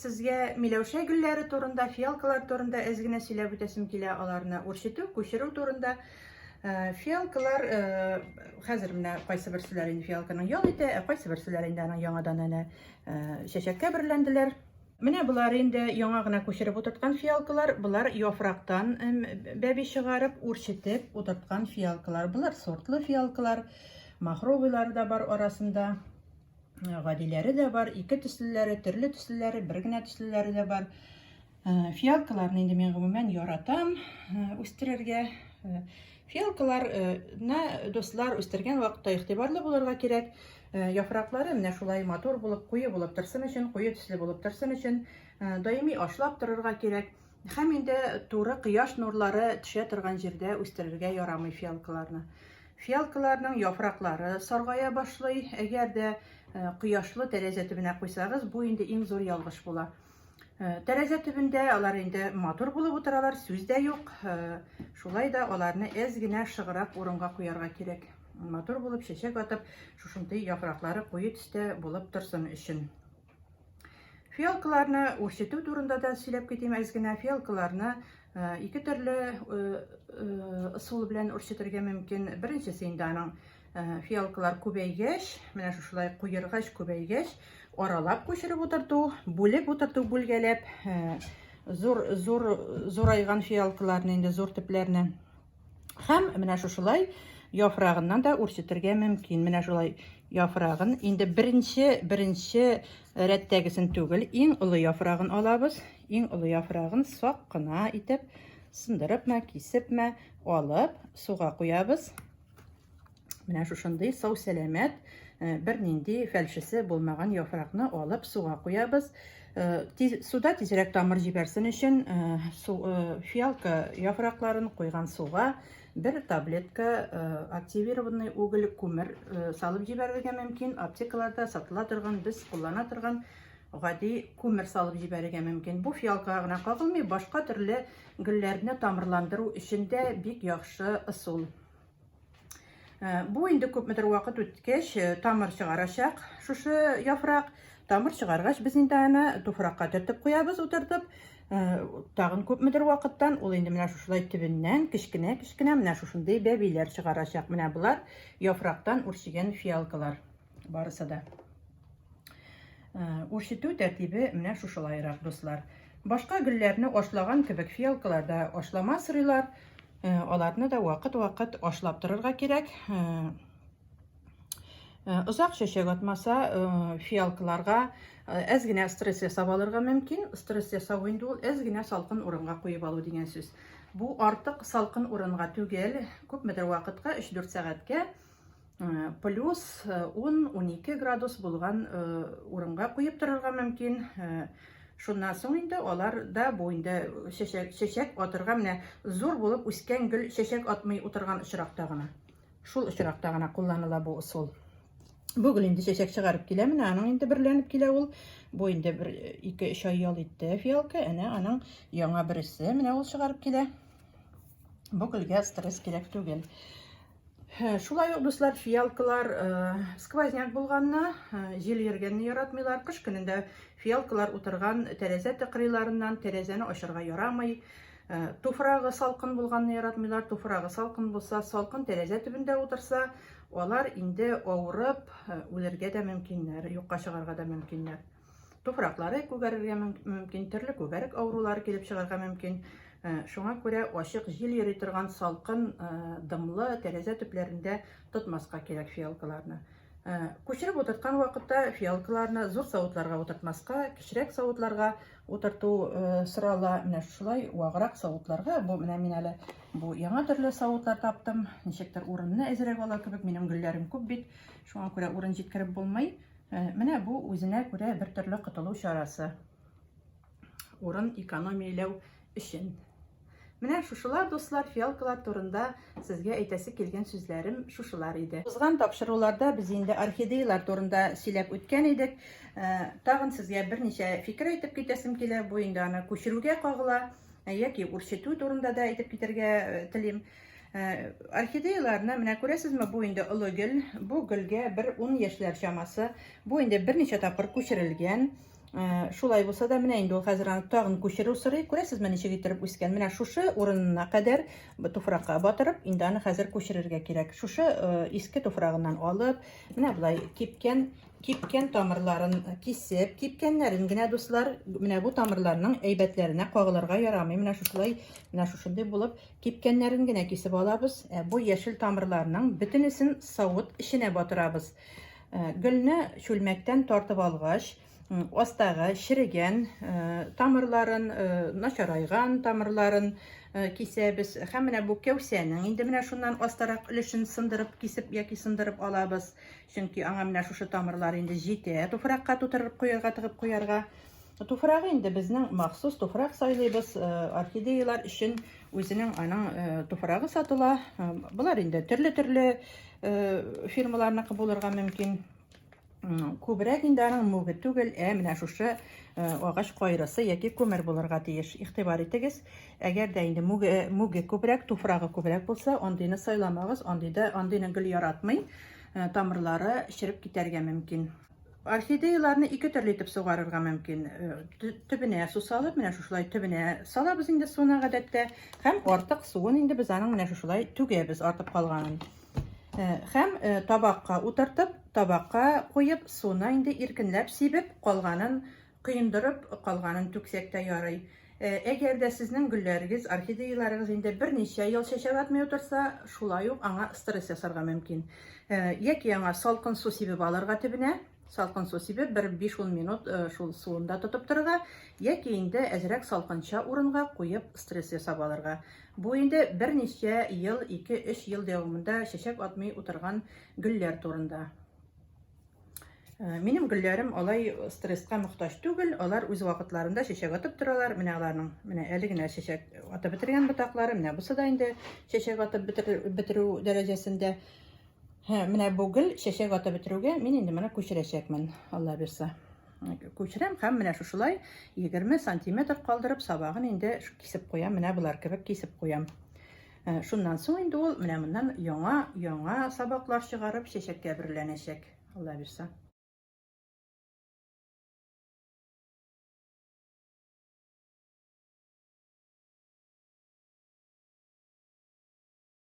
Сезгә миләүшә гөлләре турында, фиалкалар турында әз генә сөйләп үтәсем килә, аларны үрчетү, күчерү турында. Фиалкалар хәзер менә кайсы берселәре инде фиалканың ял итә, ә кайсы берселәре инде аның яңадан әнә чәчәккә берләнделәр. Менә болар инде яңа гына күчереп утырткан фиалкалар, болар яфрактан бәби чыгарып, үрчетеп утырткан фиалкалар. Болар сортлы фиалкалар, махровыйлары да бар арасында. Гадиләре дә бар, ике төслеләре, төрле төслеләре, бер генә төслеләре дә бар. Фиалкаларны инде мин гомумән яратам үстерергә. Фиалкаларны, дуслар, үстергән вакытта игътибарлы булырга кирәк. Яфраклары менә шулай матур булып, куе булып торсын өчен, куе төсле булып торсын өчен даими ашлап торырга кирәк. Һәм инде туры кояш нурлары төшә торган җирдә үстерергә ярамый фиалкаларны. Фиалкаларның яфраклары саргая башлый. Әгәр дә кояшлы тәрәзә төбенә куйсагыз, бу инде иң зур ялгыш була. Тәрәзә төбендә алар инде матур булып утыралар, сүз дә юк. Шулай да аларны әз генә шыграк урынга куярга кирәк. Матур булып чәчәк атып, шушындый яфраклары куе төстә булып торсын өчен. Фиалкаларны үрчетү турында да сөйләп китим әз генә. Фиалкаларны ике төрле ысул белән үрчетергә мөмкин. Беренчесе инде аның фиалкалар күбәйгәч, менә шушылай куергач, күбәйгәч, аралап күчереп утырту, бүлеп утырту, бүлгәләп, зур зур зурайган фиалкаларны инде зур төпләрне. Һәм менә шушылай яфрагыннан да үрчетергә мөмкин. Менә шулай яфрагын инде беренче беренче рәттәгесен түгел, иң олы яфрагын алабыз. Иң олы яфрагын сак кына итеп сындырыпмы, кисепме алып суга куябыз. Менә шушындый сау-сәламәт, бернинди фәлшесе булмаган яфракны алып суга куябыз. Тиз, суда тизрәк тамыр җибәрсен өчен су, фиалка яфракларын куйган суга бер таблетка активированный уголь күмер салып җибәрергә мөмкин. Аптекаларда сатыла торган, без куллана торган гади күмер салып җибәрергә мөмкин. Бу фиалкага гына кагылмый, башка төрле гөлләрне тамырландыру өчен дә бик яхшы ысул. Бу инде күпмедер вакыт үткәч, тамыр чыгарачак шушы яфрак. Тамыр чыгаргач, без инде аны туфракка төртеп куябыз, утыртып. Тагын күпмедер вакыттан ул инде менә шушылай төбеннән кечкенә-кечкенә менә шушындый бәбиләр чыгарачак. Менә болар яфрактан үрчегән фиалкалар барысы да. Үрчетү тәртибе менә шушылайрак, дуслар. Башка гөлләрне ашлаган кебек фиалкалар да ашлама сорыйлар. Аларны да вакыт-вакыт ашлап торырга кирәк. Озак чәчәк атмаса, фиалкаларга әз генә стресс ясап алырга мөмкин. Стресс ясау инде ул әз генә салкын урынга куеп алу дигән сүз. Бу артык салкын урынга түгел, күпмедер вакытка, 3-4 сәгатькә плюс 10-12 градус булган урынга куеп торырга мөмкин. Шуннан соң инде алар да бу инде чәчәк, чәчәк атырга менә зур булып үскән гөл чәчәк атмый утырган очракта гына. Шул очракта гына кулланыла бу ысул. Бу гөл инде чәчәк чыгарып килә, менә аның инде берләнеп килә ул. Бу инде бер 2-3 ай ял итте фиалка, әнә аның яңа бересе менә ул чыгарып килә. Бу гөлгә стресс кирәк түгел. Шулай ук, дуслар, фиалкалар сквозняк булганны, җил йөргәнне яратмыйлар. Кыш көнендә фиалкалар утырган тәрәзә тыкрыйларыннан тәрәзәне ачарга ярамый. Туфрагы салкын булганны яратмыйлар. Туфрагы салкын булса, салкын тәрәзә төбендә утырса, алар инде авырып үлергә дә мөмкиннәр, юкка чыгарга да мөмкиннәр. Туфраклары күгәрергә мөмкин, төрле күгәрек авырулары килеп чыгарга мөмкин. Шуңа күрә ачык җил йөри торган салкын, дымлы тәрәзә төпләрендә тотмаска кирәк фиалкаларны. Күчереп утырткан вакытта фиалкаларны зур савытларга утыртмаска, кечерәк савытларга утырту сорала. Менә шулай ваграк савытларга. Бу менә мин әле бу яңа төрле савытлар таптым. Ничектер урынны әзрәк ала кебек. Минем гөлләрем күп бит. Шуңа күрә урын җиткереп булмый. Менә бу үзенә күрә бер төрле котылу чарасы. Урын экономияләү өчен. Менә шушылар, дуслар, фиалкалар турында сезгә әйтәсе килгән сүзләрем шушылар иде. Узган тапшыруларда без инде орхидеялар турында сөйләп үткән идек. Тагын сезгә берничә фикер әйтеп китәсем килә. Бу инде аны күчерүгә кагыла яки үрчетү турында да әйтеп китәргә телим. Орхидеяларны менә күрәсезме, бу инде олы гөл. Бу гөлгә бер 10 яшьләр чамасы. Бу инде берничә тапкыр күчерелгән. Шулай булса да, менә инде ул хәзер аны тагын күчерү сорый. Күрәсезме, ничек иттереп үскән? Менә шушы урынына кадәр туфракка батырып, инде аны хәзер күчерергә кирәк. Шушы иске туфрагыннан алып, менә болай кипкән кипкән тамырларын кисеп, кипкәннәрен генә, дуслар, менә бу тамырларның әйбәтләренә кагылырга ярамый. Менә шушылай, менә шушындый булып кипкәннәрен генә кисеп алабыз. Ә бу яшел тамырларның бөтенесен савыт эченә батырабыз. Гөлне чүлмәктән тартып алгач, астагы черегән тамырларын, начарайган тамырларын кисәбез. Һәм менә бу кәүсәнең инде менә шуннан астарак өлешен сындырып, кисеп яки сындырып алабыз. Чөнки аңа менә шушы тамырлар инде җитә туфракка тутырып куярга, тыгып куярга. Туфрагы инде безнең махсус туфрак сайлыйбыз. Орхидеялар өчен үзенең аның туфрагы сатыла. Болар инде төрле-төрле фирмаларныкы булырга мөмкин. Күбрәк инде аның мүге түгел, ә менә шушы агач кайрысы яки күмер булырга тиеш. Игътибар итегез, әгәр дә инде мүге, мүге күбрәк, туфрагы күбрәк булса, андыйны сайламагыз, андыйда андыйны гөл яратмый, тамырлары череп китәргә мөмкин. Орхидеяларны ике төрле итеп сугарырга мөмкин. Төбенә су салып, менә шушылай төбенә салабыз инде суны гадәттә, һәм артык суын инде без аның менә шушылай түгәбез артып калганын. Һәм табакка утыртып, табакка куеп, суны инде иркенләп сибеп, калганын коендырып, калганын түксәк тә ярый. Әгәр дә сезнең гөлләрегез, орхидеяларыгыз инде берничә ел чәчәк атмый утырса, шулай ук аңа стресс ясарга мөмкин. Яки аңа салкын су сибеп алырга төбенә, салкын су сибеп, бер 5-10 минут шул суында тотып торырга, яки инде әзрәк салкынча урынга куеп стресс ясап алырга. Бу инде берничә ел, 2-3 ел дәвамында чәчәк атмый утырган гөлләр турында. Минем гөлләрем алай стресска мохтаҗ түгел, алар үз вакытларында чәчәк атып торалар. Менә аларның менә әле генә чәчәк атып бетергән ботаклары, менә бусы да инде чәчәк атып бетерү дәрәҗәсендә. Менә бу гөл чәчәк атып бетерүгә мин инде моны күчерәчәкмен, Алла бирса. Күчерәм һәм менә шушылай 20 сантиметр калдырып сабагын инде кисеп куям, менә болар кебек кисеп куям. Шуннан соң инде ул менә моннан яңа, яңа сабаклар чыгарып чәчәккә бөреләнәчәк. Алла бирса.